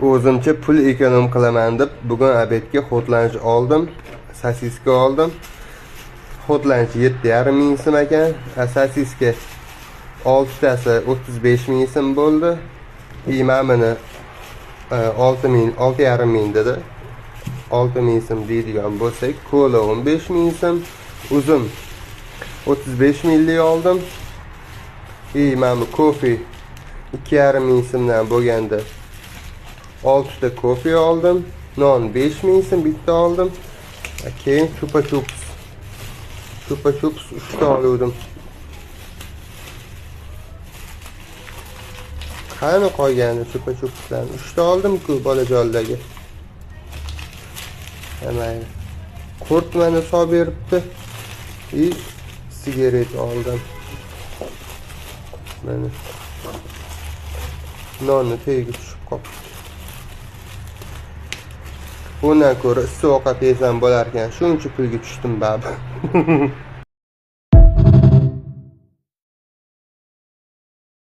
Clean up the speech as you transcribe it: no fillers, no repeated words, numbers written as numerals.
O'zimcha pul ekonom qilaman deb bugun obedga hot lunch oldim, sosiska oldim. Hot lunch 7,5 ming so'm ekan, sosiska 6tasi 35 ming so'm bo'ldi. Imamini 6 ming, 6,5 ming dedi. 6 ming so'm deydigan bo'lsak, kola 15 ming so'm, uzum 35 minglik oldim. Mana bu kofe 2,5 ming so'mdan bo'lganda 6 ta kofe oldim. Non 5 ming so'm bitta oldim. Keyin chupa chups. Chupa chups 3 ta oldim. Qani qolgani chupa chupslarni 3 ta oldim-ku bolajonlarga. Mayli. Qurt mana solib beribdi. Sigaret oldim. Mana. Nonni tagiga tushib qolibdi. Bundan ko'ra issiq ovqat yesam bo'lar ekan. Shuncha pulga tushdim baribir.